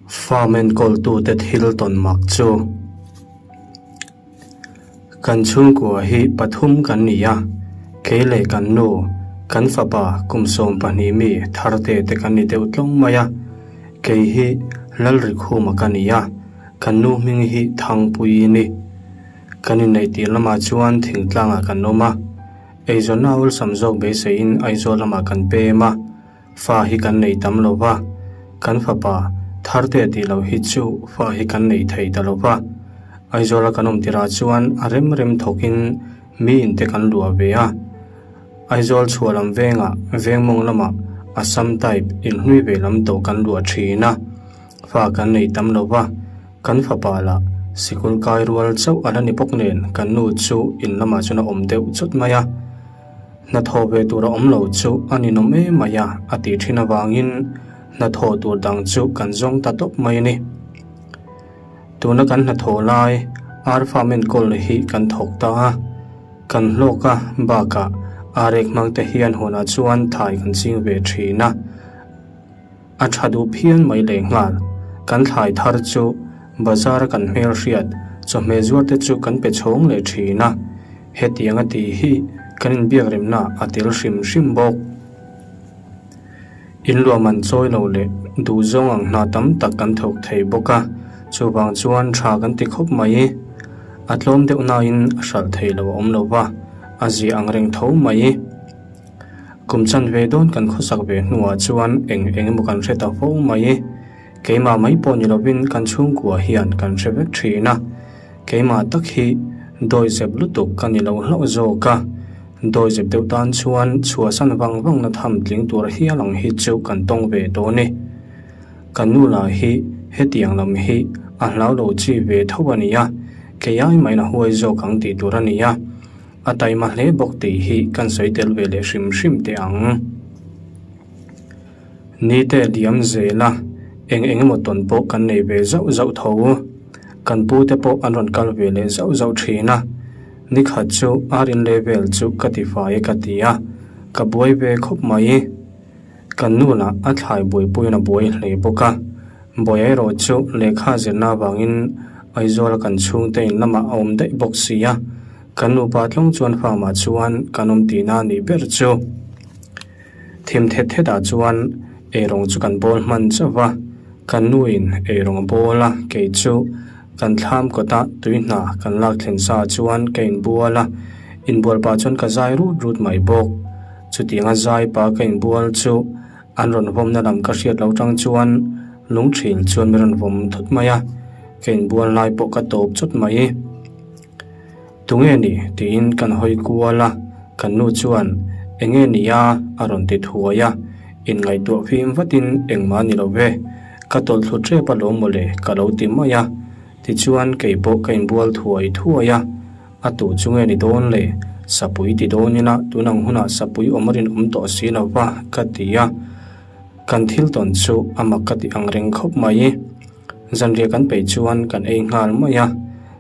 Farm enkawltute thil tawn mak chu Kan chhungkua hi pathum kan ni a, kei leh kan nu, kan fapa kum 12 mi tharte te kan ni deuh tlawng mai a. Kei hi Lalrikhuma ka ni a, kan nu hming hi Thangpuii a ni. Kan inneih tir lamah chuan thingtlangah kan awm a, eizawnna awlsam zawk beiseiin Aizawl lamah kan pem a. Fa hi kan nei tam lo va, kan fapa Tharte tih loh hi chu fa hi kan nei thei ta lo va. Aizawla kan awm tirah chuan a rem rem thawkin mi in te kan luah ve a. Aizawl chhuah lam vengah vengmawng lamah Assam type inhlui ve lam tawh kan luah thin a. Fa kan nei tam lo va, kan fapa lah sikul kai rual chauh a la ni bawk nen kan nu chu in lamah chuan a awm deuh chawt mai a. Hnathawh ve tur a awm lo chu a ninawm em mai a, a tih thin avangin hnathawh tur dang chu kan zawng ta tawp mai a ni. Tuna kan hnathawh lai ar farm enkawl hi kan thawk ta a, kan hlawk a, bakah ar ek hmang te hian huanah chuan thai kan ching ve thin a. A tha duh phian mai lehnghal. Kan thlai thar chu bazar a kan hmel hriat chawhmeh zuar te chu kan pe chhawng leh thin a, hetiang a tih hi kan inbiak remna a tel hrim hrim bawk. In luahman chawi lo leh duh zawng ang hna tam tak kan thawk thei bawk a, chuvang chuan tha kan ti khawp mai. A tlawm deuh nain a hralh thei lo a awm lo va, a zia ang reng tho mai. Kum chan ve dawn kan khawsak ve hnuah chuan eng eng emaw kan hre ta fo mai. Keimah mai pawh ni lovin kan chhungkua hian kan hre vek thin a. Keimah tak hi dawizep lutuk ka ni lo hlauh zawk a. Dawizep deuh tan chuan chhuahsan vang vang na tham tling tur hial ang hi chu kan tawng ve dawn e. Ka nu lah hi hetiang lam hi a hlau lo chi ve tho a nia, kei ai main a huai zawk ang tih tur a nia. A taima hle bawk tih hi kan sawi tel ve leh hrim hrim teh ang. Nite diam zel a, eng eng emaw tawn pawh kan nei ve zauh zauh tho. Kan pu te pawh an rawn kal ve leh zauh zauh thin a. Nikhat chu ar in level chu ka ti fai e ka ti a, ka buai ve khawp mai. Kan nu lah a thlai buaipuiin a buai hle bawk a. Buai erawh chu lehkha zirna avangin Aizawla kan chhungte in lamah a awm daih bawk si a. Kan nupa tlawng chuan farm ah chuan kan awm tihna a nih ber chu. Thim thet thet ah chuan eirawng chu kan bawl hman chauh va, kan nu in eirawng a bawl a, kei chu kan thlam kawt ah tui hna kan lak thlen sa ah chuan ka inbual a, inbual pah chuan ka zai rut rut mai bawk. Chutiang a zai pah ka inbual chu an rawn vawmna lam ka hriat loh tang chuan lungthil chuan min rawn vawm thut mai a, ka inbual lai pawh ka tawp chawt mai. Tunge ni? tiin kan hawi kual a, kan nu chuan Enge ni a? a rawn ti thuai a, inngaihtuah fim vatin engmah ni lo ve, ka tawlh thlu tep alawm mawle ka lo ti mai a, tichuan kei pawh ka inbual thuai thuai a, a tuh chu nge ni dawn le? Sapui ti dawn ila tun ang hunah sapui awm a rinawm tawh si lo va ka ti a, kan thil tawn chu a mak ka ti ang reng khawp mai. Zanriah kan peih chuan kan ei nghal mai a,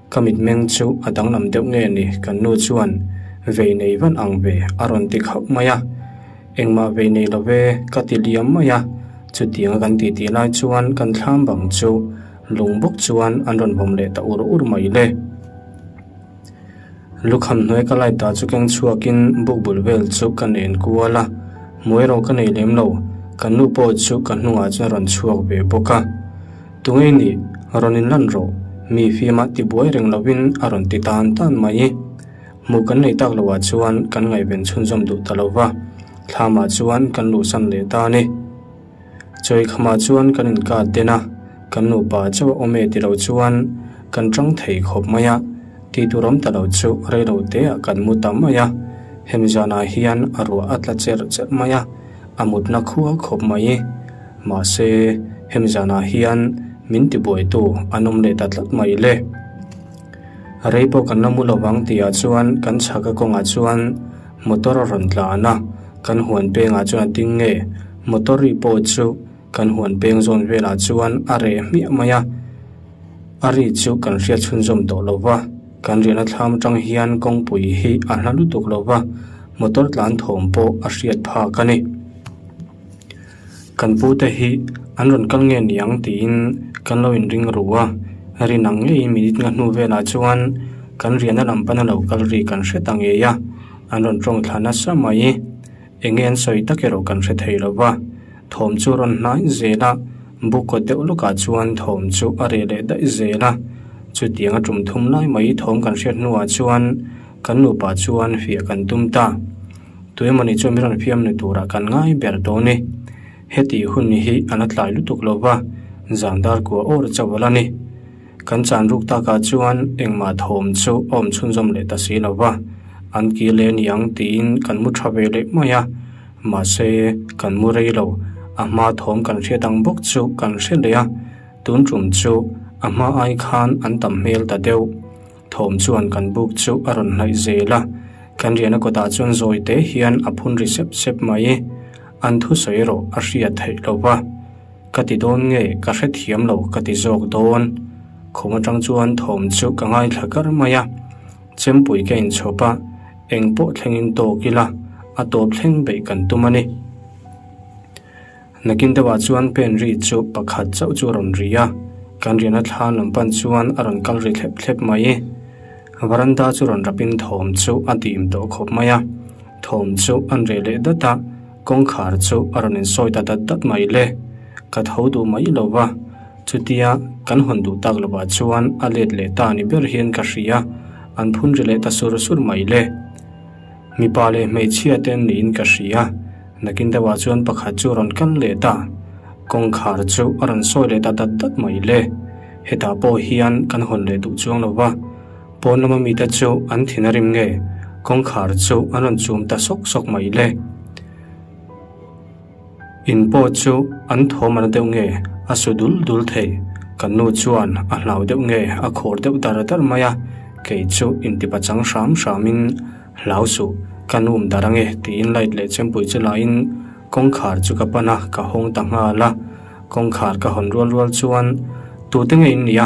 ka mitmeng chu a danglam deuh nge ni kan nu chuan vei nei van ang ve a rawn ti khauh mai a, engmah vei nei lo ve ka ti liam mai a, chutianga kan titi lai chuan kan thlam bang chu lung bawk chuan an rawn vawm leh ta ur ur mai le. Lukham hnuai ka light dah chu keng chhuakin buk bul vel chu ka nen kual a, hmuh erawh ka nei lem lo, ka nu pawh chu ka hnungah chuan a rawn chhuak ve bawk a. Tunge nih, rawn in lan rawh, mi fima ti buai reng lovin a rawn ti tan tan mai. Hmuh kan nei tak loah chuan kan ngaihven chhunzawm duh ta lo va, thlamah chuan kan luhsan leh ta a ni. Chawikhamah chuan kan inkat den a, kan nupa chauh a awm e ti lo chuan kan tang thei khawp mai a, tih tur awm ta lo chu rei lo te ah kan mu ta mai a, hemi zanah hian a ruah a tla cherh cherh mai a, a mutna khua khawp mai. Mahse, hemi zanah hian min tibuaitu an awm leh ta tlat mai le. Rei pawh kan la mu lovang tihah chuan kan chhaka kawngah chuan motor a rawn tlan a, kan huan pengah chuan a ding nge? Motor ri pawh chu kan huan peng zawn velah chuan a reh hmiah mai a, a ri chu kan hriat chhunzawm tawh lo va, kan riahna thlam atang hian kawngpui hi a hla lutuk lo va, motor tlan thawm pawh a hriat phak a ni. Kan pute hi an rawn kal nge niang tiin kan lo inring ru a, rin ang ngeiin minute nga hnu velah chuan kan riahna lam pana lo kal ri kan hre ta ngei a, an rawn tawng thla nasa mai. Enge an sawi tak erawh kan hre thei lo va, thawm chu rawn hnai zel a, buk kawt deuh lawkah chuan thawm chu a reh leh daih zel a. Chutianga tum thum lai mai thawm kan hriat hnuah chuan kan nupa chuan fiah kan tum ta. Tuemawni chuan min rawn fiam ni turah kan ngai ber dawn e. Heti hun hi a la tlai lutuk lo va, zan dar kua awr chauh a la ni. Kan chan ruk takah chuan engmah thawm chu a awm chhunzawm leh ta si lo va, an kir leh aniang tiin kan mu tha ve leh mai a. Mahse, kan mu rei lo, a hma thawm kan hriat ang bawk chu kan hre leh a, tun tum chu a hma ai khan an tam hmel ta deuh. Thawm chuan kan buk chu a rawn hnaih zel a, kan riahna kawtah chuan zawi te hian a phun ri sep sep mai. An thusawi erawh a hriat theih lo va. Ka ti dawn nge ka hrethiam lo ka ti zawk dawn. Khum atang chuan thawm chu ka ngaithla kar mai a, chempui ka inchhawp a, eng pawh thlengin tawk ila a tawp thleng beih kan tum a ni. Nakin deuhah chuan pen ri chu pakhat chauh chu a rawn ri a, kan riahna thla lam pan chuan a rawn kal ri thlep thlep mai. Varanda chu rawn rapin thawm chu a dim tawh khawp mai a, thawm chu an reh leh dat a, kawngkhar chu a rawn insawi ta dat dat mai le. Ka tho duh mai lo va, chutia kan hawn duh tak lovah chuan a let leh ta ni ber hian ka hria, an phun ri leh ta sur sur mai le. Mipa leh hmeichhia te an niin ka hria. Nakin deuhah chuan pakhat chu a rawn kal leh ta. Kawngkhar chu a rawn sawi leh ta dat dat mai le. Hetah pawh hian kan hawn leh duh chuang lo va. Pawn lama mite chu an thin a rim nge, kawngkhar chu an rawn chum ta sawk sawk mai le. In pawh chu an thawm ana deuh nge a su dul dul thei. Kan nu chuan a hlau deuh nge a khur deuh dar dar mai a, kei chu intipa chang hram hramin hlau suh ka num dar ange tiin light leh chempui chu lahin kawngkhar chu ka pan a, ka hawng ta nghal a. Kawngkhar ka hawn rual rual chuan tute nge in nia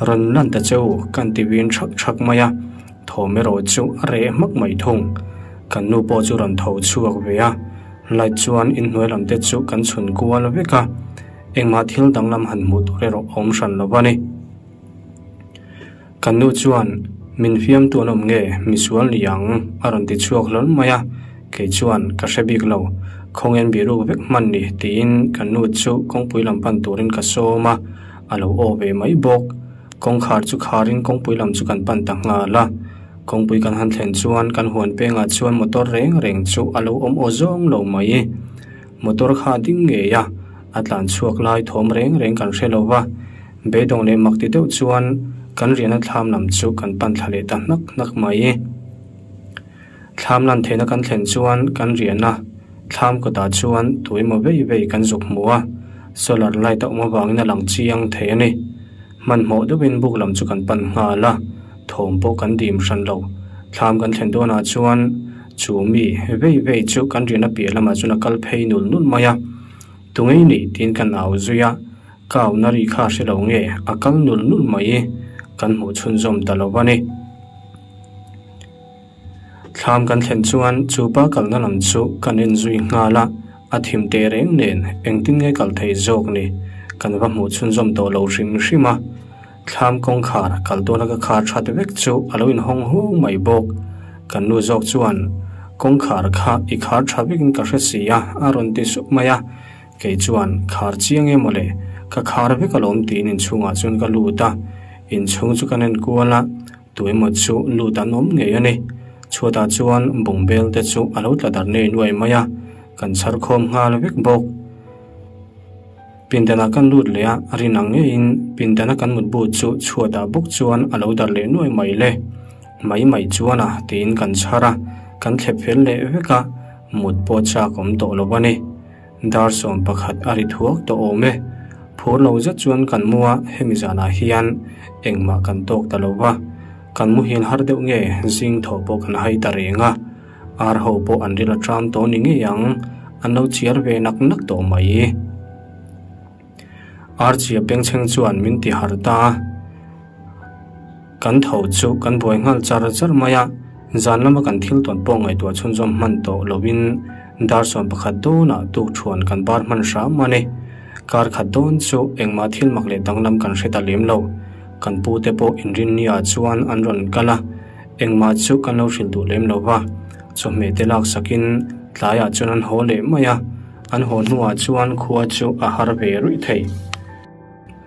rawn lan ta che u kan ti vin thak thak mai a, thawm erawh chu a reh hmak mai thung. Kan nu pawh chu rawn tho chhuak ve a. Light chuan inhnuai lam te chu kan chhun kual vek a, engmah thil danglam han hmuh tur erawh a awm hran lo a ni. Kan nu chuan min fiamtu an awm nge misual ni ang a rawn ti chhuak hlawl mai a, kei chuan ka hre bik lo, khawngen bihruk vek hman ni tiin kan nu chu kawngpui lam pan turin ka sawm a, a lo aw ve mai bawk. Kawngkhar chu kharin kawngpui lam chu kan pan ta nghal a. Kawngpui kan han thlen chuan kan huan pengah chuan motor reng reng chu a lo awm aw zawng lo mai. Motor kha a ding ngei a, a tlan chhuak lai thawm reng reng kan hre lo va. Beidawng leh mak ti deuh chuan kan riahna thlam lam chu kan pan thla leh ta hnak hnak mai. Thlam lan theihna kan thlen chuan kan riahna thlam kawtah chuan tuemaw vei vei kan zuk hmu a, solar light a awm avangin a lang chiang thei a ni. Hmanhmawh deuhin buk lam chu kan pan nghal a, thawm pawh kan dim hran lo. Thlam kan thlen dawnah chuan chu mi vei vei chu kan riahna piah lamah chuan a kal phei nul nul mai a. Tungei nih tiin kan au zui a, ka auna ri kha a hre lo nge a kal nul nul mai kan hmuh chhunzawm ta lo a ni. Thlam kan thlen chuan chu pa kalna lam chu kan en zui nghal a, a thim teh reng nen engtin nge kal thei zawk ni kan va hmuh chhunzawm tawh lo hrim hrim a. Thlam kawngkhar kal dawna ka khar that vek chu a lo inhawng hung mai bawk. Kan nu zawk chuan kawngkhar kha i khar tha vekin ka hre si a a rawn ti sup mai a. Kei chuan khar chiang em mawle, ka khar vek alawm tiin inchhungah chuan ka lut a, inchhung chu kan enkual a. Tuemaw chu lut an awm ngei a ni. Chhuatah chuan bungbel te chu a lo tla darh nei nuai mai a, kan chhar khawm nghal vek bawk. Pindanah kan lut leh a, rin ang ngeiin pindana kan mutbu chu chhuatah bawk chuan a lo darh leh nuai mai le. Mai mai chuan a tiin kan chhar a, kan thlep fel leh vek a, mut pawh chak awm tawh lo a ni. Dar 11 a ri thuak tawh awm e. Phur lo zet chuan kan mu a, hemi zanah hian engmah kan tawk ta lo va. Kan muhil har deuh nge zing thaw pawh kan hai ta reng a. Ar ho pawh an ril a tram tawh ni ngei ang, an lo chiar ve nak nak tawh mai. Ar chia bengchheng chuan min ti har ta a. Kan tho chu kan buai nghal char char mai a, zan lama kan thil tawn pawh ngaihtuah chhunzawm hman tawh lovin Dar 11 dawnah tukṭhuan kan bar hman hram a ni. Kar khat dawn chu engmah thil mak leh danglam kan hre ta lem lo. Kan pute pawh inrinnia chuan an rawn kal a, engmah chu kan lo hrilh duh lem lo va. Chawhmeh te laksakin tlaiah chuan an haw leh mai a, an haw hnuah chuan khua chu a har ve ruih thei.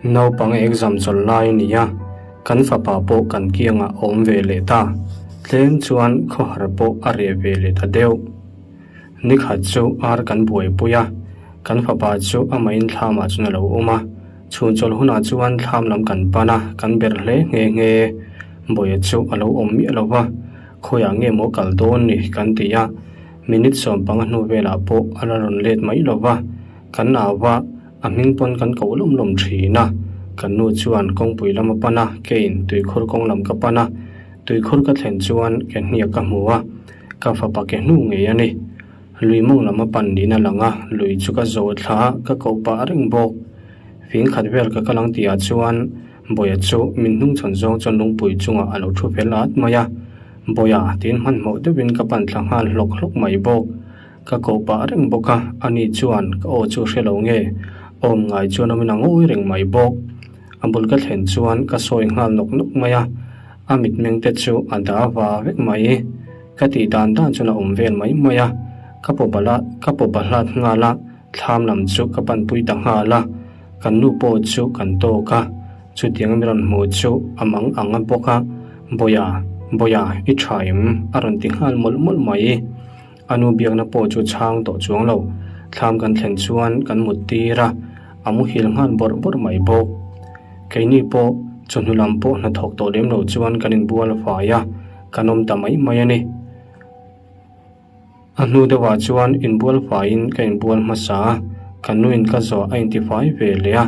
Naupang exam chawlh lai a ni a, kan fapa pawh kan kiangah a awm ve leh ta. Tlem chuan khawhar pawh a reh ve leh ta deuh. Nikhat chu ar kan buaipui a, kan fapa chu amahin thlamah chuan a lo awm a. Chhun chawlh hunah chuan thlam lam kan pan a, kan ber hle nghe nghe. Bawia chu a lo awm miah lo va, khawiah nge maw kal dawn ni kan ti a. Minute 15 hnu velah pawh a la rawn let mai lo va, kan au va. A hming pawn kan koh lawm lawm thin a, kan nu chuan kawngpui lam a pan a, keiin tuikhur kawng lam ka pan a, tuikhur ka thlen chuan ke hniak ka hmu a, ka fapa ke hnu ngei a ni. Lui mawng lam a pan niin a lang a, lui chu ka zawh thla a, ka koh pah reng bawk. Fing khat vel ka kal ang tihah chuan Bawia chu min hnungchhawn zawng chuan lungpui chungah a lo thu fel at mai a, Bawia tiin hmanhmawh deuhin ka pan thla nghal hlawk hlawk mai bawk. Ka koh pah reng bawk a, ani chuan ka aw chu hre lo nge, awm ngai chuan awmin a ngawi reng mai bawk. A bul ka thlen chuan ka sawi nghal nawk nawk mai a, a mitmeng te chu a da va vek mai. Ka tih dan dan chuan a awm vel mai mai a, ka paw bala ka paw bahlat nghal a, thlam lam chu ka panpui ta nghal a, kan nu pawh chu kan tawk a, chutiang mi rawn hmuh chu a mang ang a bawk a, Bawia, Bawia, i tha em? a rawn ti nghal mawlh mawlh mai. A nu biakna pawh chu chhang tawh chuang lo. Thlam kan thlen chuan kan mut tir a, a muhil nghal bawrh bawrh mai bawk. Keini pawh chawhnu lam pawh hnathawk tawh lem lo chuan kan inbual fai a, kan awm ta mai mai a ni. A hnu deuhah chuan inbual faiin ka inbual hmasa a, kan nuin ka zawh a intifai ve leh a.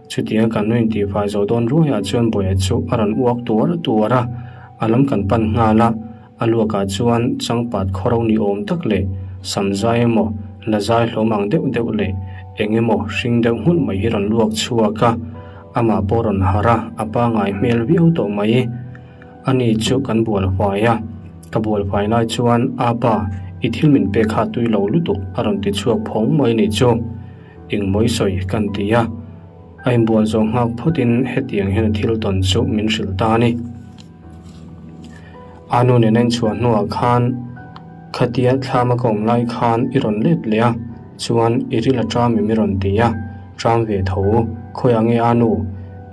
Chutianga kan nu intifai zawh dawn ruaiah chuan Bawia chu a rawn uak tuar tuar a, a lam kan pan nghal a. A luakah chuan changpat khawro ni awm tak leh sam zai emaw, la zai hlawm ang deuh deuh leh eng emaw hring deuh nghulh mai hi rawn luak chhuak a, amah pawh rawn harh a, a pangai hmel viau tawh mai. Ani chu kan bual fai a, ka bual fai lai chuan, Apa, i thil min pek kha tui lo lutuk a rawn ti chhuak phawng mai nih chu. Engmawi sawi kan ti a, a inbual zawh nghak phawtin hetiang hian a thil tawn chu min hrilh ta a ni. A nu nen a inchhuah hnuah khan khatia thlama ka awm lai khan i rawn let leh a, chuan i ril a ṭam em i rawn ti a, ṭam ve tho, khawiah nge a nu,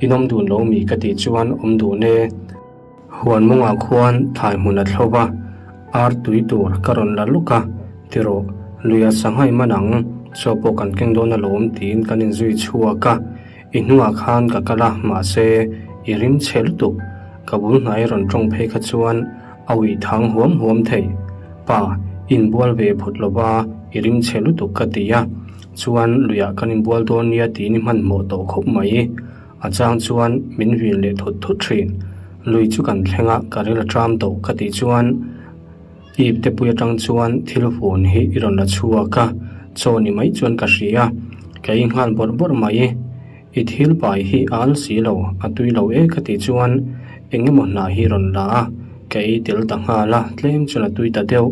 in awm dun lo mi ka tih chuan awm dun e. Huan mawngah khuan thlai hmun a thlo va, ar tui tur ka rawn la lawk a, tirawh, luia sangha i man ang, chaw pawh kan keng dawn alawm tiin kan inzui chhuak a. I hnungah khan ka kal a, mahse, i rim chhe lutuk. Ka bul hnai rawn tawng phei kha chuan a uih thang huam huam thei. Pa, inbual ve phut lo va, i rim chhe lutuk ka ti a. Chuan, luiah kan inbual dawn nia tiin i hmanhmawh tawh khawp mai. A chang chuan min vil leh thut thut thin. Lui chu kan thleng a, ka ril a ṭam tawh ka tih chuan, Ip te pui atang chuan thil fun hi i rawn la chhuak a, chaw ni mai chuan ka hria, ka ei nghal bawrh bawrh mai. I thil pai hi a al si lo, a tui lo e ka tih chuan eng emaw hnah hi rawn la a, ka ei tel ta nghal a, tlem chuan a tui ta deuh.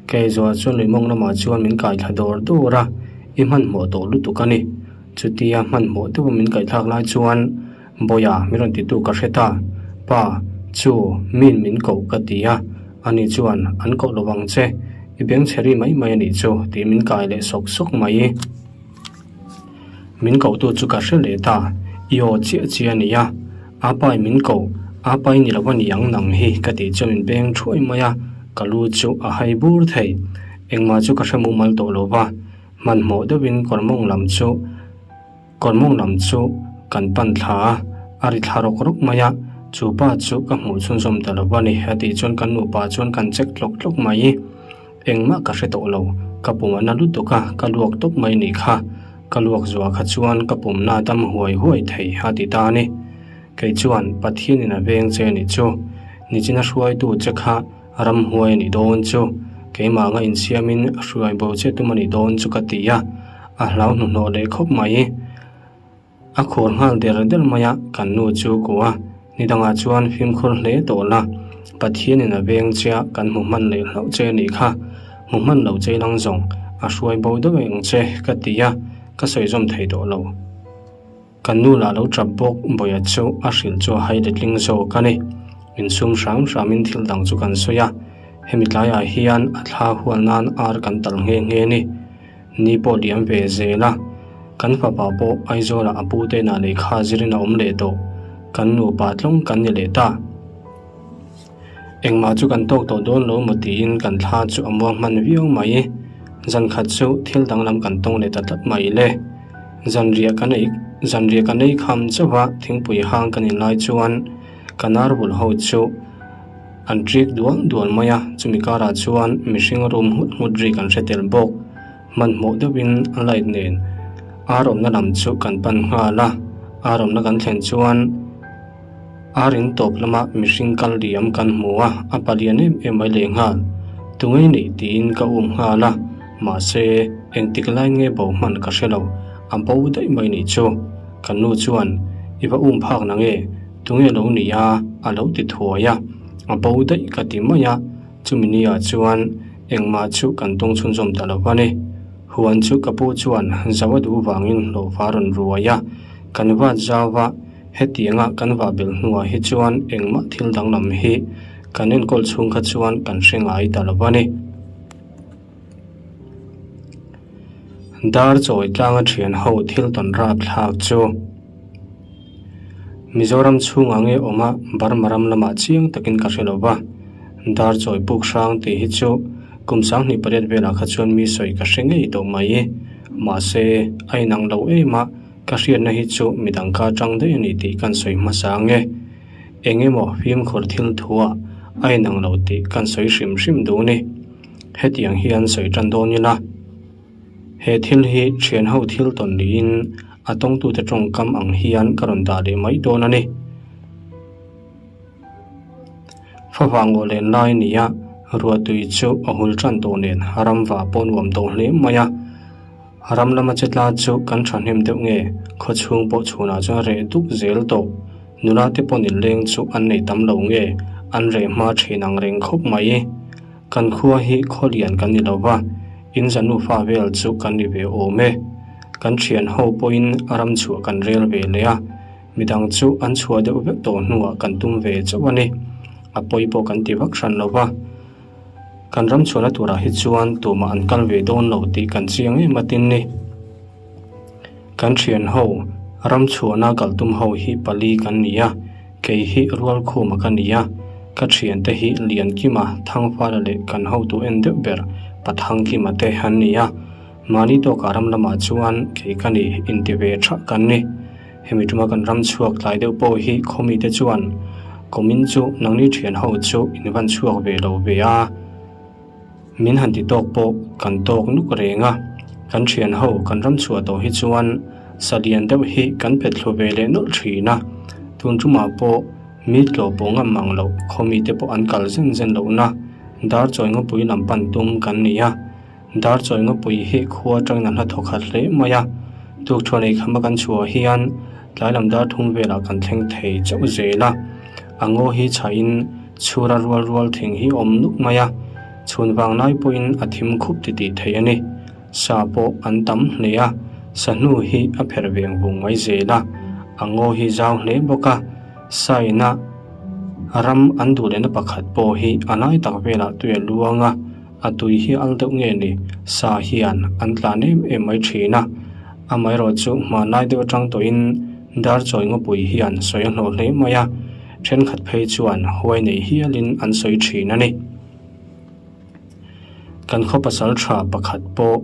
Ka ei zawhah chuan lui mawng lamah chuan min kai thla dawr dawr a, i hmanhmawh tawh lutuk a ni. Chutia hmanhmawh deuha min kaihthlak lai chuan Bawia, min rawn titu ka hre ta. Pa, chu, miin min koh ka ti a, ani chuan an koh lo vang che, i beng chhe ri mai mai a nih chu, tih min kai leh sawk sawk mai. Min kohtu chu ka hre leh ta, i aw chiah chiah a ni a, a pai min koh, a pai ni lo a ni ang nang hi ka tih chuan min beng thuai mai a, ka lu chu a hai bur thei. Engmah chu ka hre mumal tawh lo va, hmanhmawh deuhin kawr mawng lam chu, Kawr mawng lam chu kan pan thla a, a ri thla rawk rawk mai a, chu pa chu ka hmuh chhunzawm ta lo a ni a tih chuan kan nupa chuan kan check tlawk tlawk mai. Engmah ka hre tawh lo, ka pum a na lutuk a, ka luak tawp mai nih kha, ka luak zuah kha chuan ka pumna a dam huai huai thei a ti ta a ni. Kei chuan Pathianin a veng che nih chu, nichina hruaitu che kha ramhuai a nih dawn chu, keimah anga insiamin hruai bo che tum a nih dawn chu ka ti a. A hlau hnuhnawh leh khawp mai. A khur nghal der der mai a, kan nu chu ku a, ni dangah chuan fimkhur hle tawh la, Pathianin a veng che a, kan hmu hman leh hlauh che a nih kha. Hmu hman lo che lang zawng, A hruai bo deuh ang che ka ti a, ka sawi zawm thei tawh lo. Kan nu lah lo tap bawk Bawia chu a hrilh chu a hai letling zawk a ni. Insum hram hramin thil dang chu kan sawi a, hemi tlaiah hian a thla hual nan ar kan tal nghe nghe a ni. Ni pawh liam ve zel a, kan fapa pawh Aizawlah a pu te inah lehkha zirin a awm leh tawh. Kan nupa tlawng kan ni leh ta. Engmah chu kan tawk tawh dawn lo maw tiin kan thla chu a muang hman viau mai. Zan khat chu thil danglam kan tawng leh ta tlat mai le. Zanriah kan ei zanriah kan ei kham chauh a, thingpui hang kan inlai chuan ka nar bul ho chu an ṭik dual dual mai a, chumi karah chuan mihring room nghut nghut ri kan hre tel bawk. Hmanhmawh deuhin light nen ar awmna lam chu kan pan nghal a, ar awmna kan thlen chuan Ar in tawp lama mihring kal liam kan hmu a, a palian em em mai lehnghal. Tungei nih tiin ka um nghal a, mahse engtik lai nge bo hman ka hre lo, a bo daih mai nih chu. Ka nu chuan, I va um phak na nge, tunge lo ni a? a lo ti thuai a, a bo daih ka ti mai a, chumi ni ah chuan engmah chu kan tawng chhunzawm ta lo va ni. Huan chu ka pu chuan zau a duh vangin hlawhfa a rawn ruai a, kan vat zau va, Hetianga kan vah belh hnuah hi chuan engmah thil danglam hi kan enkawl chhung kha chuan kan hre ngai ta lo a ni. Dar chawi tlanga thian ho thil tawn rap thlak chu Mizoram chhungah nge awm a Burma ram lamah chiang takin ka hre lo va, dar chawi puk hrang tih hi chu kum 28 velah kha chuan mi sawi ka hre ngei tawh mai. Mahse, a inang lo em a. Ka hriatna hi chu midang ka atang daih a ni tih kan sawi hmasa ang e. Eng emaw fimkhur thil thuah a inang lo tih kan sawi hrim hrim duh ni. Hetiang hian sawi tan dawn ila. He thil hi thianho thil tawn niin a tawngtute tawngkam ang hian ka rawn dah leh mai dawn a ni. Favang ngaw len lai a ni a, ruahtui chu a hul tan tawh nen ramva pawh nuam tawh hle mai a. Ram lama che tla chu kan thahnem deuh nge, khaw chhung pawh chhunah chuan reh duk zel tawh. Nula te pawh nileng chu an nei tam lo nge, an reh hma thin ang reng khawp mai. Kan khua hi khaw lian kan ni lo va, in za nufa vel chu kan ni ve awm e. Kan thian ho pawhin ram chhuah kan rel ve leh a, midang chu an chhuah deuh vek tawh hnuah kan tum ve chauh a ni. A pawi pawh kan ti vak hran lo va. Kan ram chhuahna turah hi chuan tumah an kal ve dawn lo tih kan chiang em a tin ni. Kan thian ho, ram chhuahna kal tum ho hi pali kan ni a, kei hi Rualkhuma ka ni a, ka thiante hi Liankima, Thangfala leh kan hotu en deuh ber Pathangkima te an ni a, mahni tawkah ram lamah chuan kei ka ni inti ve thah kan ni. Hemi tuma kan ram chhuak tlai deuh pawh hi khawmite chuan Kumin chu nangni thian ho chu in van chhuak ve lo ve a, min han ti tawk pawh kan tawk nuk reng a, kan thian ho kan ram chhuah tawh hi chuan sa lian deuh hi kan pet thlu ve leh nawlh thin a, tun tumah pawh mi tlawh pawh ngam mang loh khawmite pawh an kal zen zen lohna dar chawi ngawpui lam pan tum kan ni a. Dar chawi ngawpui hi khua atangin a hla thawk khat hle mai a, tukṭhuan ei khama kan chhuah hian tlai lam dar thum velah kan thleng thei chauh zel a, a ngaw hi chhahin chhura rual rual thing hi awm nuk mai a, chhun vang lai pawhin a thim khup titih thei a ni. Sa pawh an tam hle a, sa hnu hi a pherh veng vung mai zel a, a ngaw hi zau hle bawk a, saina ram an duh lehna pakhat pawh hi a lai tak velah tui a luang a, A tui hi al deuh nge ni? Sa hian an tlan em em mai thin a. Amaherawhchu hmanlai deuh atang tawhin dar chawi ngawpui hian sawi a hlawh hle mai a, thenkhat phei chuan huai nei hialin an sawi thin a ni. Kan khaw pasal tha pakhat pawh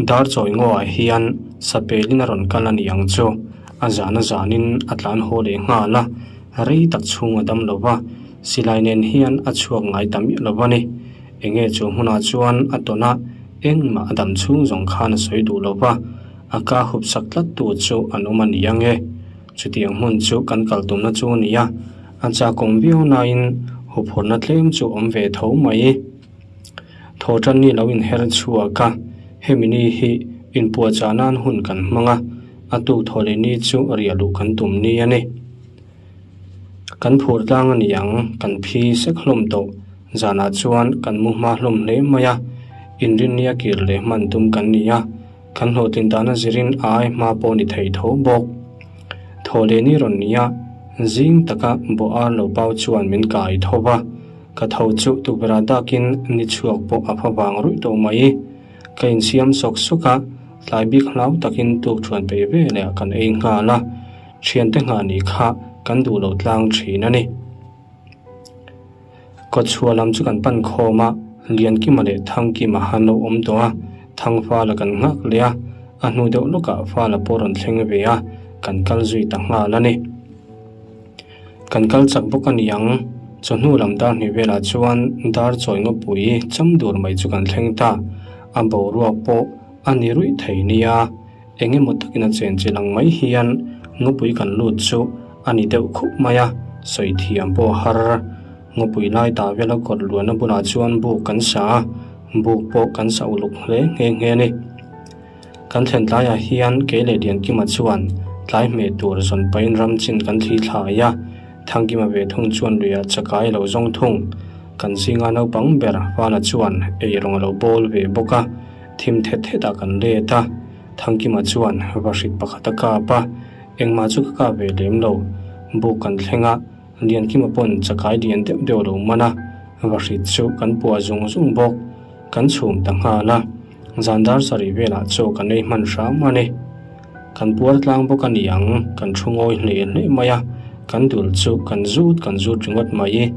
dar chawi ngawah hian sapelin a rawn kal a ni ang chu. A zan a zanin a tlan haw leh nghal a, rei tak chhung a dam lo va, silai nen hian a chhuak ngai ta miah lo a ni. Enge chu hmunah chuan a tawn a, engmah a dam chhung zawng khan a sawi duh lo va, a ka hup sak tlat tu chu an awm a ni ang e. Chutiang hmun chu kan kal tumna chu a ni a, a chakawm viau nain huphurhna tlem chu awm ve tho mai. Thawhtan ni lo inher chhuak a, hemi ni hi inpuahchah nan hun kan hmang a, a tuk thaw leh ni chu riah luh kan tum ni a ni. Kan phur tlang a ni ang, kan phi sek hlawm tawh. Zanah chuan kan mu hma hlawm hle mai a. Inrinnia kir leh hman tum kan ni a, kan hlawhtlin dana zirin a ai hma pawh ni thei tho bawk. Thaw leh ni rawn nia, zing taka bawh ar lo pau chuan min kai tho va, ka tho chu tukverh dakin ni chhuak pawh a pha vang ruih tawh mai. Ka insiam sawk sawk a, tlai bik hlau takin tuk thuan peih veleh kan ei nghal a, thiante nghah nih kha kan duh lo tlang thin a ni. Kawtchhuah lam chu kan pan khawm a, Liankima leh Thangkima han lo awm tawh a, Thangfala kan nghak leh a, a hnu deuh lawkah Fala pawh rawn thleng ve a, kan kal zui ta nghal a ni. Kan kal chak bawk a ni ang, chawhnu lam dar hnih velah chuan dar chawi ngawpui cham dur mai chu kan thleng ta, a boruak pawh a ni ruih thei nia. Eng emaw takin a chen chilh ang mai hian ngawpui kan lut chu a ni deuh khup mai a, sawi thiam pawh a har. Ngawpui lai tah vela kawt luanna bulah chuan buk kan sa a, buk pawh kan sa uluk hle nghe nghe a ni. Kan thlen tlaiah hian kei leh Liankima chuan tlai hmeh tur zawn pahin ram chin kan thli thlai a, Thangkima ve thung chuan luiah chakai a lo zawng thung. Kan zinga naupang ber Fana chuan eirawng a lo bawl ve bawk a. Thim thet thetah kan let a, Thangkima chuan vahrit pakhat a kap a, engmah chu ka kap ve lem lo. Buk kan thleng a, Liankima pawn chakai lian deuh deuh a lo man a, vahrit chu kan puah zung zung bawk. Kan chhum ta nghal a, zan dar sarih velah chaw kan ei hman hram a ni. Kan puar tlang bawk a ni ang, kan thu ngawi hle hle mai a, kan dul chu kan zut kan zut ringawt mai.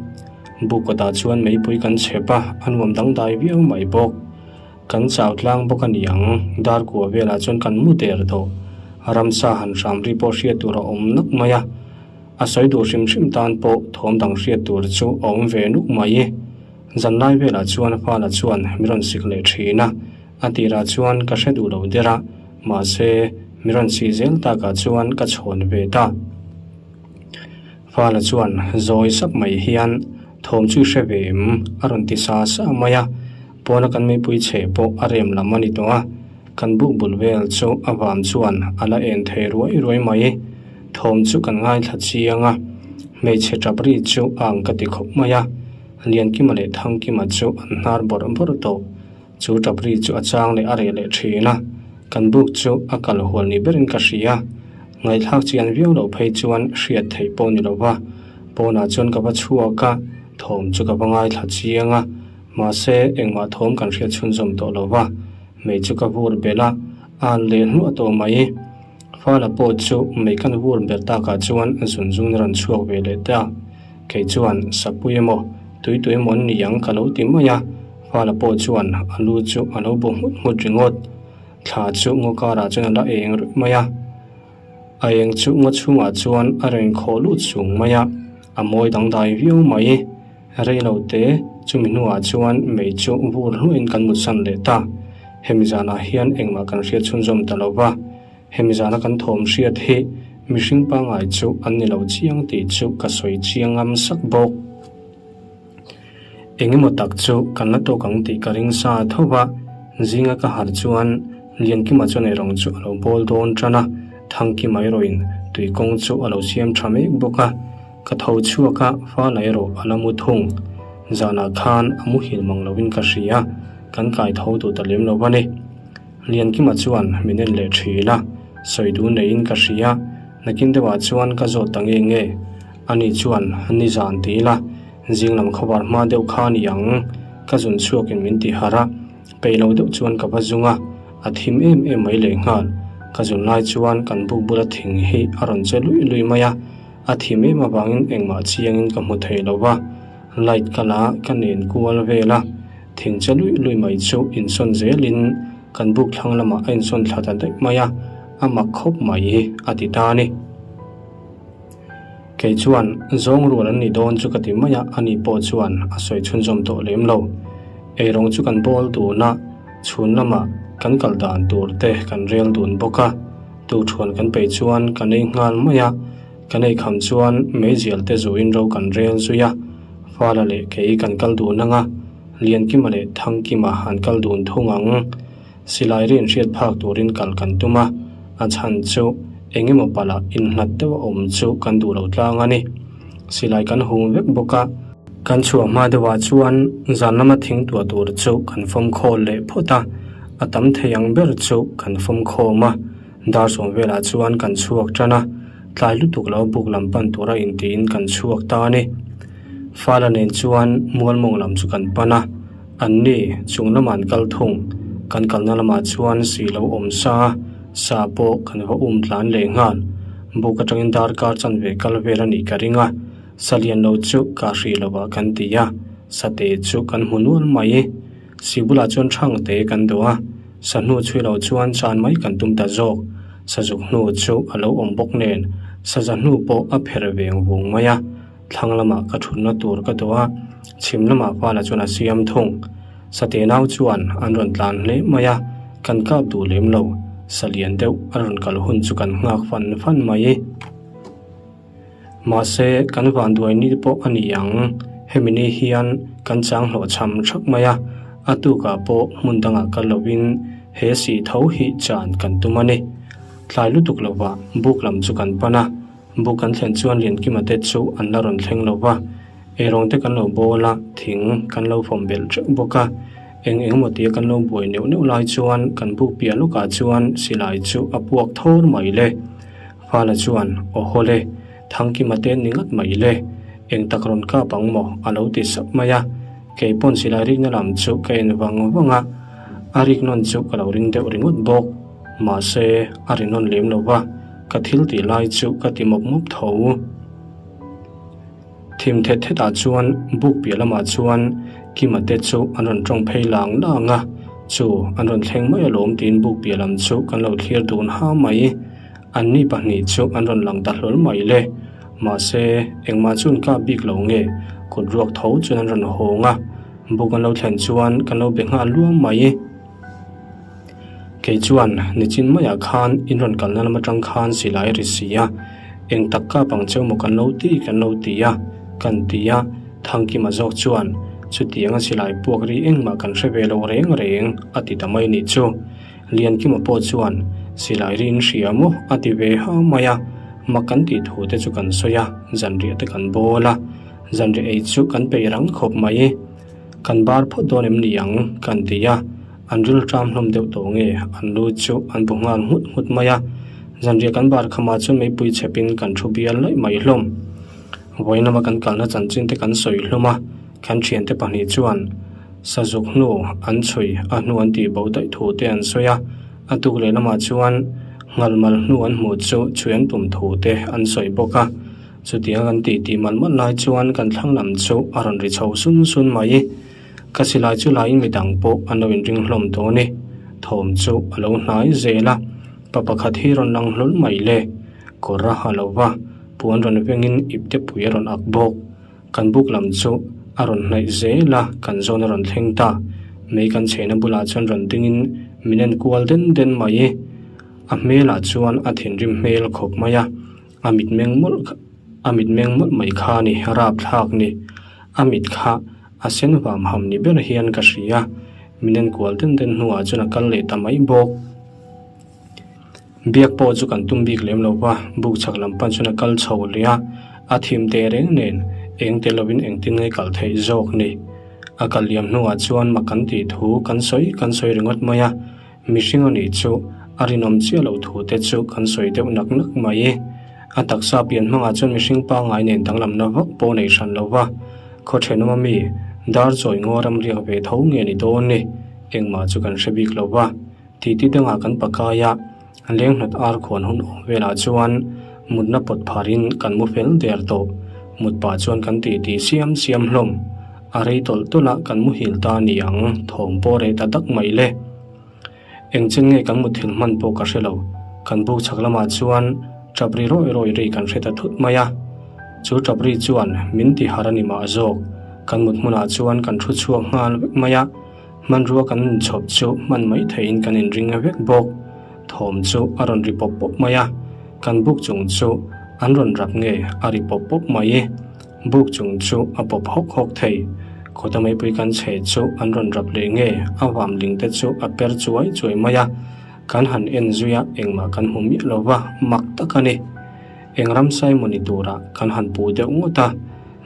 Buk kawtah chuan meipui kan chhep a, a nuam dangdai viau mai bawk. Kan chau tlang bawk a ni ang, dar kua velah chuan kan mu der tawh. Ramsa han hram ri pawh hriat tur a awm nuk mai a, a sawi duh hrim hrim tan pawh thawm dang hriat tur chu a awm ve nuk mai. Zanlai velah chuan Fala chuan mi rawn sik leh thin a, a tirah chuan ka hre duh lo der a, mahse mi rawn sih zel takah chuan ka chhawn ve ta. Fala chuan zawi sap mai hian thawm chu i hre ve em? a rawn ti sa sa mai a, pawna kan meipui chhe pawh a rem lam a ni tawh a, kan buk bul vel chu a vam chuan a la en thei ruai ruai mai. Thawm chu kan ngaithla chiang a, hmeichhe tap ri chu a ang ka ti khawp mai a, Liankima leh Thangkima chu an hnar bawrh bawrh tawh. Chu tap ri chu a chang leh a reh leh thin a, kan buk chu a kal hual ni berin ka hria. Ngaihthlak chian viau loh phei chuan hriat theih pawh ni lo va, pawnah chuan ka va chhuak a, thawm chu ka va ngaithla chiang a, mahse engmah thawm kan hriat chhunzawm tawh lo va, mei chu ka vur belh a, a an leh hnuah tawh mai. Fala pawh chu mei kan vur ber takah chuan zun zun a rawn chhuak ve leh ta. Kei chuan sapui emaw tuitui emaw an ni ang ka lo ti mai a, Fala pawh chuan a lu chu a lo bu nghut nghut ringawt. Thla chu ngaw karah chuan a la eng ruih mai a, a eng chu ngaw chhungah chuan a rawn khawh lut sung mai a, a mawi dangdai viau mai. Rei lo te, chumi hnuah chuan mei chu vur hluahin kan mutsan leh ta. Hemi zanah hian engmah kan hriat chhunzawm ta lo va, hemi zana kan thawm hriat hi mihring pangngai chu an ni lo chiang tih chu ka sawi chiang ngam sak bawk. Eng emaw tak chu kan la tawk ang tih ka ring sa tho va, zinga ka harh chuan Liankima chuan eirawng chu a lo bawl dawn tan a, Thangkima erawhin tui kawng chu a lo siam tha mek bawk a, ka tho chhuak a, Fala erawh a la mu thung. Zanah khan a muhil mang lovin ka hria, kan kai tho duh ta lem lo a ni. Liankima chuan min en leh thin a, sawi duh neiin ka hria, nakin deuhah chuan ka zawt ta nge nge. Ani chuan nizan ti ila, zing lam khawvar hma deuh kha a ni ang, ka zun chhuakin min ti harh a, peih lo deuh chuan ka va zung a, a thim em em mai lehnghal. Ka zun lai chuan kan buk bula thing hi a rawn che luih luih mai a, a thim em avangin engmah chiangin ka hmu thei lo va, light ka la ka nen kual vel a, thing che luih luih mai chu insawn zelin kan buk thlang lamah a insawn thla ta daih mai a, a mak khawp mai a ti ta a ni. Kei chuan zawng rual an nih dawn chu ka ti mai a, ani pawh chuan a sawi chhunzawm tawh lem lo. Eirawng chu kan bawl dun a, chhun lamah kan kal dan tur te kan rel dun bawk a, tuṭhuan kan peih chuan kan ei nghal mai a, kan ei kham chuan meizial te zuin ro kan rel zui a, Fala leh kei kan kal dun ang a, Liankima leh Thangkima an kal dun thung ang. Silai ri inhriat phak turin kal kan tum a, a chhan chu eng emaw palh ah inhlat deuh a awm chu kan duh lo tlang a ni. Silai kan hung vek bawk a. Kan chhuah hma deuhah chuan zan lama thing tuah tur chu kan fawm khawl leh phawt a, a tam thei ang ber chu kan fawm khawm a. Dar sawm velah chuan kan chhuak tan a, tlai lutuk lo buk lam pan tura intiin kan chhuak ta a ni. Fala nen chuan mualmawng lam chu kan pan a, anni chung lamah an kal thung. Kan kalna lamah chuan si lo awm sa a, sa pawh kan va um tlan leh nghal. Buk atangin darkar chanve kal vel a nih ka ring a. Sa lian lo chu ka hrih lo ah kan ti a, sa te chu kan hmu nual mai. Si bulah chuan thang te kan duh a, sa hnu chhui lo chuan chan mai kan tum ta zawk. Sa zuk hnu chu a lo awm bawk nen, sa za hnu pawh a pher veng vung mai a. Thlang lamah ka thutna tur ka duh a, chhim lamah pala chuan a siam thung. Sa te nau chuan an rawn tlan hle mai a, kan kap duh lem lo. Sa lian deuh a rawn kal hun chu kan nghak fan fan mai. Mahse, kan vanduai ni pawh a ni ang. Hemi ni hian kan chang hlawh chham thak mai a, a tukah pawh hmun dangah kal lovin he sih tho hi chan kan tum a ni. Tlai lutuk lovah buk lam chu kan pan a, buk kan thlen chuan Liankima te chu an la rawn thleng lo va, eirawng te kan lo bawl a, thing kan lo fawm belh teuh bawk a. Eng engemaw tia kan lo buai neuh neuh lai chuan kan buk piah lawkah chuan silai chu a puak thawr mai le. Fala chuan, Aw haw le, Thangkima te ni ngat mai le, eng tak rawn kap ang maw? a lo ti sap mai a. Kei pawn silai rikna lam chu ka en vang vang a, a rik nawn chu ka lo ring deuh ringawt bawk. Mahse, a ri nawn lem lo va, ka thil tih lai chu ka ti mawp mawp tho. Thim thet thet ah chuan buk piah lamah chuan Kima te chu an rawn tawng phei lang lang a, chu an rawn thleng mai alawm tiin buk piah lam chu kan lo thlir dun ha mai. Anni pahnih chu an rawn lang ta hlawl mai le. Mahse, engmah chu an kap bik lo nge, kut ruak tho chuan an rawn hawng a, buk an lo thlen chuan kan lo be nghal luam mai. Kei chuan nichin maiah khan in rawn kalna lam atang khan silai a ri si a, eng tak kap ang cheu maw kan lo ti kan lo ti a, kan ti a, Thangkima zawk chuan chutianga silai puak ri engmah kan hre ve lo reng reng a ti ta mai nih chu. Liankima pawh chuan silai ri in hria maw a ti ve ha mai a, mak kan tih thu te chu kan sawi a, zanriah te kan bawl a, zanriah ei chu kan peih rang khawp mai. Kan bar phawt dawn em ni ang? kan ti a, an rilṭam hlawm deuh tawh nge an lu chu an bu nghal nghut nghut mai a. Zanriah kan bar khamah chuan meipui chhepin kan thu bial laih mai hlawm. Vawiin lama kan kalna chanchin te kan sawi hlawm a, kan thiante pahnih chuan sazuk hnu an chhui a hnu an tih bo daih thu te an sawi a, a tuk leh lamah chuan nghalmal hnu an hmuh chu chhui an tum thu te an sawi bawk a. Chutiang an tih tih malh malh lai chuan kan thlang lam chu a rawn ri chho sun sun mai. Ka silai chu laiin midang pawh an lo inring hlawm tawh a ni. Thawm chu a lo hnai zel a, pa pakhat hi rawn lang hlawl mai le. Kawr a ha lo va, puan rawn vengin ipte pui a rawn ak bawk. Kan buk lam chu a rawn hnaih zel a, kan zawn a rawn thleng ta. Mei kan chhehna bulah chuan rawn dingin min en kual den den mai. A hmelah chuan a thinrim hmel khawp mai a. A mitmeng mawlh kha a mitmeng mawlh mai kha ni rapthlak ni. A mit kha a sen vam ham ni ber hian ka hria. Min enkual den den hnuah chuan a kal leh ta mai bawk. Biak pawh chu kan tum bik lem lo va, buk chhak lam pan chuan a kal chho leh a, a thim teh reng nen eng tel lovin engtin nge kal theih zawk ni. A kal liam hnuah chuan mak kan tih thu kan sawi kan sawi ringawt mai a. Mihring a nih chu a rinawm chiah loh thu te chu kan sawi deuh nak nak mai. A taksa pian hmangah chuan mihring pangngai nen danglamna vak pawh nei hran lo va, khaw thenawm ami dar chawi ngaw ram riak ve tho nge ni dawn ni, engmah chu kan hre bik lo va. Titi dangah kan pakai a, lenghnawt ar khuan hun awm velah chuan mutna pawt pharin kan mu fel der tawh. Mut pah chuan kan titi siam siam hlawm. A rei tawlh tawlh a kan muhil ta ni ang, thawm pawh reh ta dak mai le. Engchen nge kan muthilh hman pawh ka hre lo. Kan buk chhak lamah chuan tap ri rawi rawi ri kan hre ta thut mai a. Chu tap ri chuan min ti har a ni mah zawk. Kan mut hmunah chuan kan thu chhuak nghal vek mai a. Hmanrua kan inchhawp chu hman mai theihin kan inring vek bawk. Thawm chu a rawn ri pawp pawp mai a. Kan buk chung chu an rawn rap nge a ri pawp pawp mai. Buk chung chu a pawp hawk hawk thei. Kawta meipui kan chhe chu an rawn rap leh nge a vam ling te chu a per chuai chuai mai a. Kan han en zui a engmah kan hmu miah lo va, mak tak a ni. Eng ramsai maw ni turah kan han puh deuh ngawt a.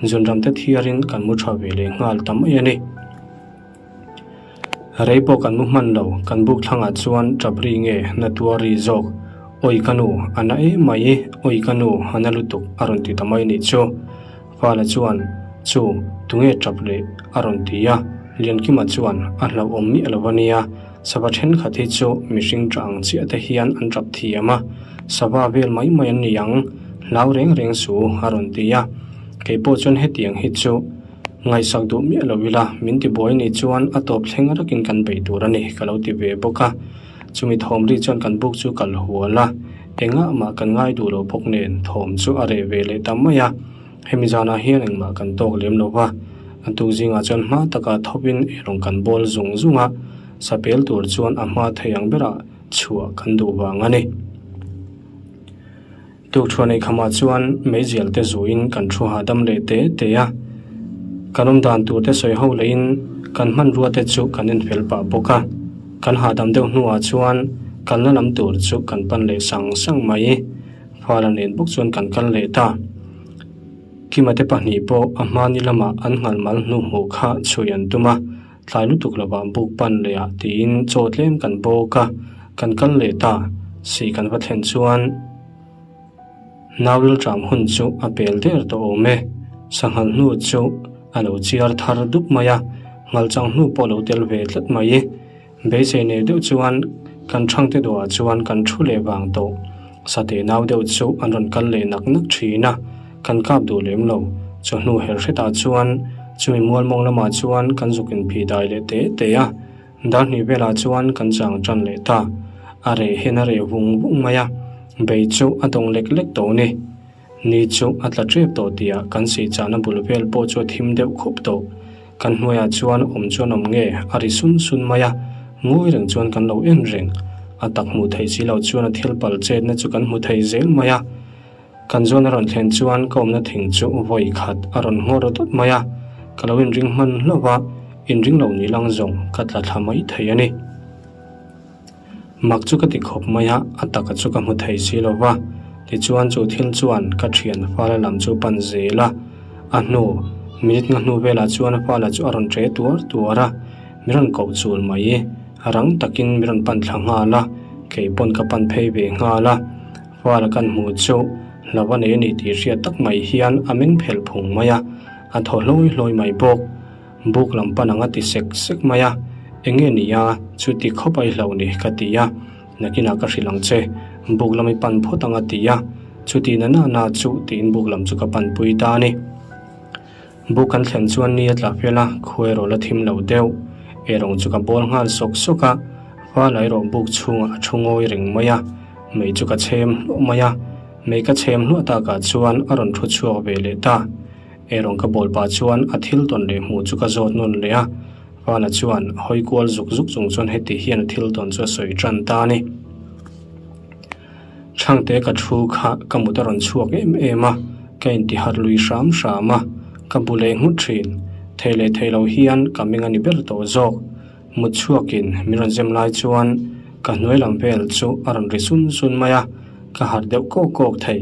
Zunram te thiarin kan mu tha ve leh nghal ta mai a ni. Rei pawh kan mu hman lo, kan buk thlangah chuan tap ri nge na tuar ri zawk. Awi ka nu, a na em mai, awi ka nu, a na lutuk a rawn ti ta mai nih chu. Fala chuan, Chu, tunge tap leh? a rawn ti a. Liankima chuan, A hlauhawm miah lo a nia, sava thenkhat hi chu mihring tah ang chiah te hian an tap thiam a, sava vel mai mai an ni ang, hlau reng reng su a rawn ti a. Kei pawh chuan hetiang hi chu ngaihsak duh miah lo ila, min ti buai ni chuan a tawp thleng rakin kan bei tur a ni ka lo ti ve bawk a. Chumi thawm ri chuan kan buk chu kal hual a, engah mah kan ngai duh lo bawk nen thawm chu a reh ve leh ta mai a. Hemi zanah hian engmah kan tawk lem lo va, a tuk zingah chuan hma taka thawpin eirawng kan bawl zung zung a, sapel tur chuan a hma thei ang berah chhuah kan duh vang a ni. Tukṭhuan eikhamah chuan meizial te zuin kan thu hahdam leh te te a, kan awm dan tur te sawi ho lehin kan hmanrua te chu kan enfel pah bawk a, kan hahdam deuh hnuah chuan kalna lam tur chu kan pan leh sang sang mai. Fala nen bawk chuan kan kal leh ta. Kima te pahnih pawh a hmani lamah an nghal mal hnuhmuh kha chhui an tum a, tlai lutuk lovah buk pan leh ah tiin chaw tlem kan bawk a, kan kal leh ta. Si kan va thlen chuan Nauril ṭam hun chu a pel der tawh awm e. Sanghal hnu chu a lo chiar thar dup mai a, nghalchang hnu pawh a lo tel ve tlat mai. Beisei nei deuh chuan kan thangte duhah chuan kan thu leh vang tawh. Sateh nau deuh chu an rawn kal leh nak nak thin a, kan kap duh lem lo. Chawhnu her hretah chuan chumi mualmawng lamah chuan kan zuk inphih dai leh te te a, darhnih velah chuan kan chang tan leh ta. A reh hian a reh vung vung mai a, bei chu a dawng lek lek tawh ni. Ni chu a tla tep tawh tihah kan sihchahna bul vel pawh chu a thim deuh khup tawh. Kan hnuaiah chuan awm chuan awm nge a ri sun sun mai a, ngawi reng chuan kan lo en reng. A tak hmuh theih si lo chuan a thil pal chetna chu kan hmu thei zel mai a. Kan zawn a rawn thlen chuan ka awmna thing chu vawi khat a rawn nghawr dawt mai a, ka lo inring hman hlauh a, inring lo ni lang zawng ka tla thla mai thei a ni. Mak chu ka ti khawp mai a, a taka chu ka hmu thei si lo va. Tichuan chu thil chuan ka thian fala lam chu pan zel a. A hnu, minute nga hnu velah chuan fala chu a rawn ṭe tuar tuar a, mi rawn koh chul mai. Rang takin mi rawn pan thla nghal a, kei pawn ka pan phei ve nghal a. Fala kan hmuh chu hlauh a nei a ni tih hriat tak mai hian a meng phelh phung mai a, a thaw hlawi hlawi mai bawk. Buk lam pan ang a ti sek sek mai a, Eng nge ni a, chuti khawp a i hlauh ni? ka ti a, Nakinah ka hrilh ang che, buk lam i pan phawt ang a ti a, Chuti na na na chu tiin buk lam chu ka pan pui ta a ni. Buk kan thlen chuan ni a tla fel a, khuai erawh la thim lo deuh. Erawng chu ka bawl nghal sawk sawk a, Fala erawh buk chhungah a thu ngawi reng mai a, mei chu ka chhem hluah mai a, mei ka chhem hluah takah chuan a rawn thu chhuak ve leh ta. Erawng ka bawl pah chuan a thil tawn leh hmuh chu ka zawt nawn leh a, Vana chuan a hawi kual zuk zuk chung chuan heti hian a thil tawn chu a sawi tan ta a ni. Chhangte ka thu kha ka mut a rawn chhuak em em a, ka intiharh lui hram hram a, ka bu leh nghut thin. Thei leh thei lo hian ka meng a ni ber tawh zawk. Mut chhuakin min rawn zem lai chuan ka hnuai lam vel chu a rawn ri sun sun mai a, ka harh deuh kawk kawk thei.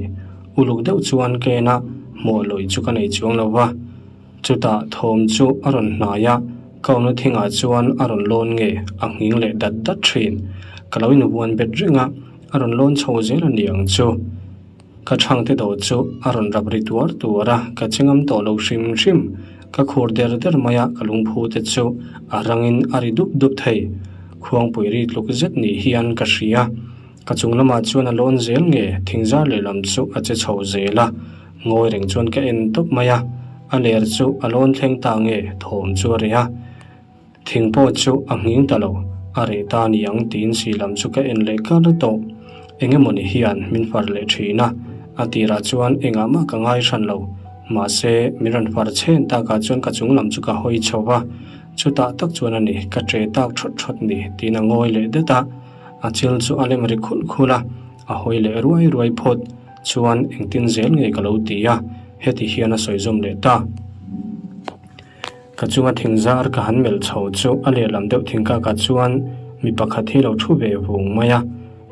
Uluk deuh chuan ka en a, hmuh lawih chu ka nei chuang lo va. Chutah thawm chu a rawn hnai a, ka awmna thingah chuan a rawn lawn nge a nghing leh dat dat thin. Ka lo invuan bet reng a, a rawn lawn chho zel a ni ang chu. Ka chhangte dawh chu a rawn rap ri tuar tuar a, ka che ngam tawh lo hrim hrim. Ka khur der der mai a, ka lungphu te chu a rangin a ri dup dup thei. Khuangpui ri tluk zet ni hian ka hria. Ka chung lamah chuan a lawn zel nge thingzar lehlam chu a che chho zel a, ngawi reng chuan ka en tawp mai a. A ler chu a lawn thleng ta nge thawm chu a reh a. Thing pawh chu a nghing ta lo, a reh ta ni ang tiin si lam chu ka en leh kar tawh. Eng emawni hian min far leh thin a, a tirah chuan engah mah ka ngai hran lo. Mahse, min rawn far chhen takah chuan ka chung lam chu ka hawi chho va, chutah tak chuan a ni, ka ṭe tak ṭhawt ṭhawt ni tiin a ngawi leh det a. A chil chu a lem ri khulh khulh a, a hawi leh ruai ruai phawt chuan engtin zel nge ka lo ti a, heti hian a sawi zawm leh ta. Ka chunga thing zar ka han melh chho chu a lehlam deuh thing kakah chuan mi pakhat hi lo thu ve vung mai a,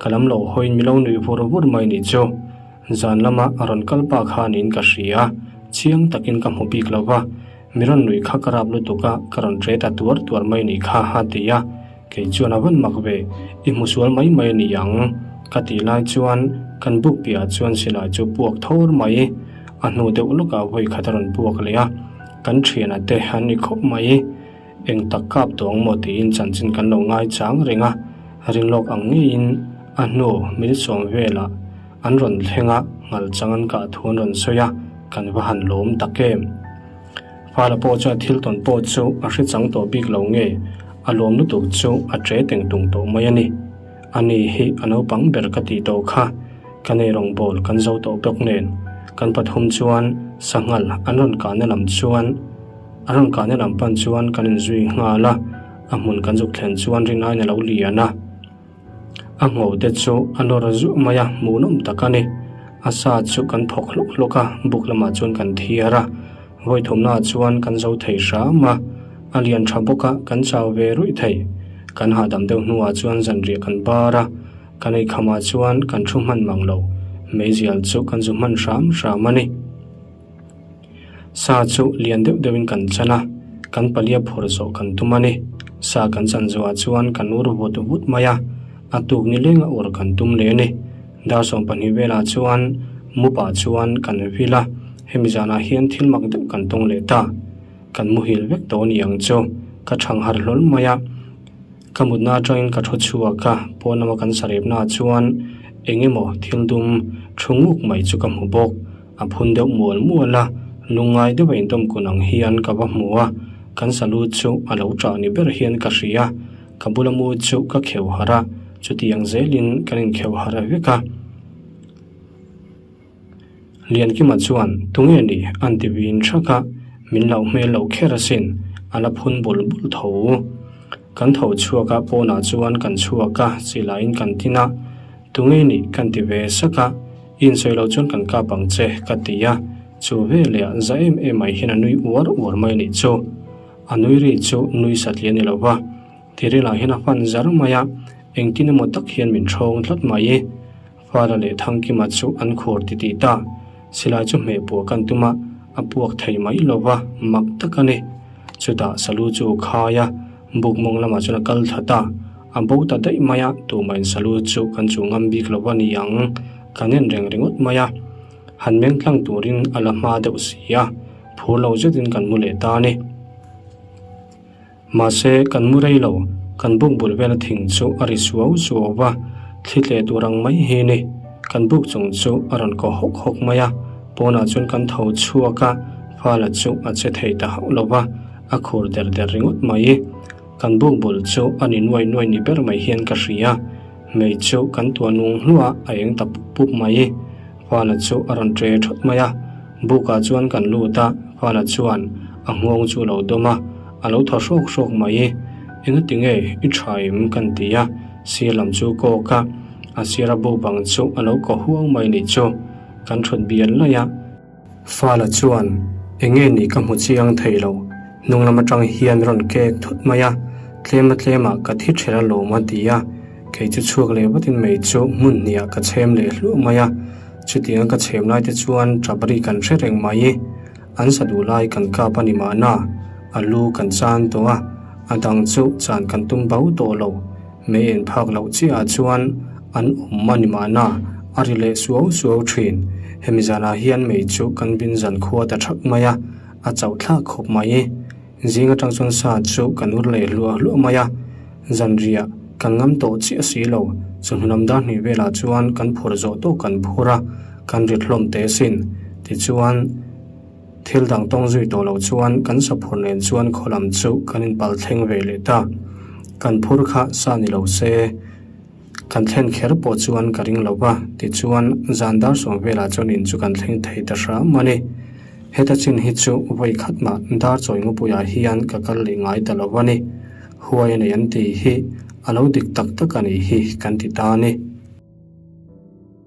ka lam lo hawiin mi lo nuih vur vur mai ni chu. Zan lama a rawn kal pa kha niin ka hria. Chiang takin ka hmu bik lo va, mi rawn nui kha ka rap lutuk a, ka rawn ṭe ta tuar tuar mai ni kha a ti a. Kei chuan a van mak ve, i hmu sual mai mai a ni ang, ka tih lai chuan kan buk piahah chuan silai chu puak thawr mai. A hnu deuh lawkah vawi khat a rawn puak leh a, kan ṭhiana te an ni khawp mai. Eng tak kap tawh ang maw tiin chanchin kan lo ngai chang reng a, rinlawk ang ngeiin a hnu minute sawm velah an rawn thleng a, ngal chang an kah thu an rawn sawi a, kan va han lawm tak em. Fala pawh chuan thil tawn pawh chu a hre chang tawh bik lo nge, a lawm lutuk chu a ṭe teng tung tawh mai a ni. Ani hi a naupang ber ka tih tawh kha, ka nei rawngbawl kan zo tawh bawk nen, kan pathum chuan sanghal an rawn kahna lam chuan a rawn kahna lam pan chuan kan inzui nghal a, a hmun kan zuk thlen chuan rinaiin a lo lian a. A ngho te chu a nawr zuah mai a, hmuhnawm tak a ni. A sa chu kan phawk hlawk hlawk a, buk lamah chuan kan thiar a. Vawi thumnaah chuan kan zo thei hram a, a lian tha bawk a, kan chau ve ruih thei. Kan hahdam deuh hnuah chuan zanriah kan bar a, kan ei khamah chuan kan thu hman mang lo, meizial chu kan zu hman hram hram a ni. Sa chu lian deuh deuhin kan chan a, kan palia phur zawh kan tum a ni. Sa kan chan zawhah chuan kan ur vut vut mai a, a tuk ni lenga ur kan tum leh a ni. Dar 12 velah chuan mupah chuan kan vil a, hemi zanah hian thil mak deuh kan tawng leh ta. Kan muhil vek tawh a ni ang chu, ka thang har hlawl mai a. Ka mutna atangin ka thu chhuak a, pawn lama kan sarepnaah chuan eng emaw thil dum thu nguk mai chu ka hmu bawk. A phun deuh mual mual a, lungngai deuha intawm kun ang hian ka va hmu a, kan salu chu a lo ṭah ni ber hian ka hria. Ka bula mu chu ka kheuh harh a, chutiang zelin kan inkheuh harh vek a. Liankima chuan, Tunge ni? an ti vin thak a, min loh hmel loh kher asin, a la phun bul bul tho. Kan tho chhuak a, pawnah chuan kan chhuak a, silaiin kan tin a, Tunge ni? kan ti ve sak a, I insawi loh chuan kan kap ang che, ka ti a, chu veleh za em em mai hian a nui uar uar mai anih chu. A nui ri chu nui satliah a ni lo va, tirilah hian a fan zar mai a, engtin emaw tak hian min ṭhawng tlat mai. Fala leh Thangkima chu an khur titih ta. Silai chu hmeh puah kan tum a, a puak thei mai lo va, mak tak a ni. Chutah Salu chu a khai a, buk mawng lamah chuan a kal thla ta. A bo ta daih mai a, tumahin Salu chu kan chu ngam bik lo va ni ang, kan en reng ringawt mai a. Han meng tlang turin a la hma deuh si a, phur lo zetin kan mu leh ta a ni. Mahse, kan mu rei lo, kan buk bul vela thing chu a ri suau suau va, thli tleh tur ang mai hi ni. Kan buk chung chu a rawn kaw hawk hawk mai a, pawnah chuan kan tho chhuak a, Fala chu a che thei ta hauh lo va, a khur der der ringawt mai. Kan buk bul chu a ni nuai nuai ni ber mai hian ka hria, mei chu kan tuah nung hluah a eng ta pup pup mai. Fala chu a rawn ṭe ṭhawt mai a, bukah chuan kan lut a, Fala chuan a nghawng chu a lo dawm a, a lo thaw hrawk hrawk mai. Engati nge i ṭha em? kan ti a, sir lam chu kawk a, a sira buk bang chu a lo kaw huau mai nih chu kan ṭhut bial laih a. Fala chuan, Enge ni ka hmu chiang thei lo, hnung lam aṭang hian rawn kek thut mai a, tlema tlemah ka thi ṭher alawm a ti a, kei chu chhuak leh vatin mei chu hmun hniah ka chhem leh hluah mai a, chutianga ka chhem lai te chuan ṭap ri kan hre reng mai. An sa duh lai kan kap a ni mahna, a lu kan chan tawh a, a dang chu chan kan tum bo tawh lo. Mei en phak loh chiah ah chuan an awm a ni mahna, a ri leh suau suau thin. Hemi zanah hian mei chu kan bin zan khua ta thak mai a, a chauh thlak khawp mai. Zing atang chuan sa chu kan ur leh hluah hluah mai a, zanriah kan ngam tawh chiah si lo. Chawhnu lam dar hnih velah chuan kan phur zawh tawk kan phur a, kan rit hlawm teh asin. Tichuan. Thil dang tawng zui tawh loh chuan kan saphur nen chuan khaw lam chu kan inpal thleng ve leh ta. Kan phur kha sa ni lo se, kan thlen kher pawh chuan ka ring lo va, tichuan zan dar sawm velah chuan in chu kan thleng thei ta hram a ni. Heta chin hi chu vawi khat mah dar chawi ngupuiah hian ka kal leh ngai ta lo a ni. Huai a nei an tih hi a lo dik tak tak a nih hi kan ti ta a ni.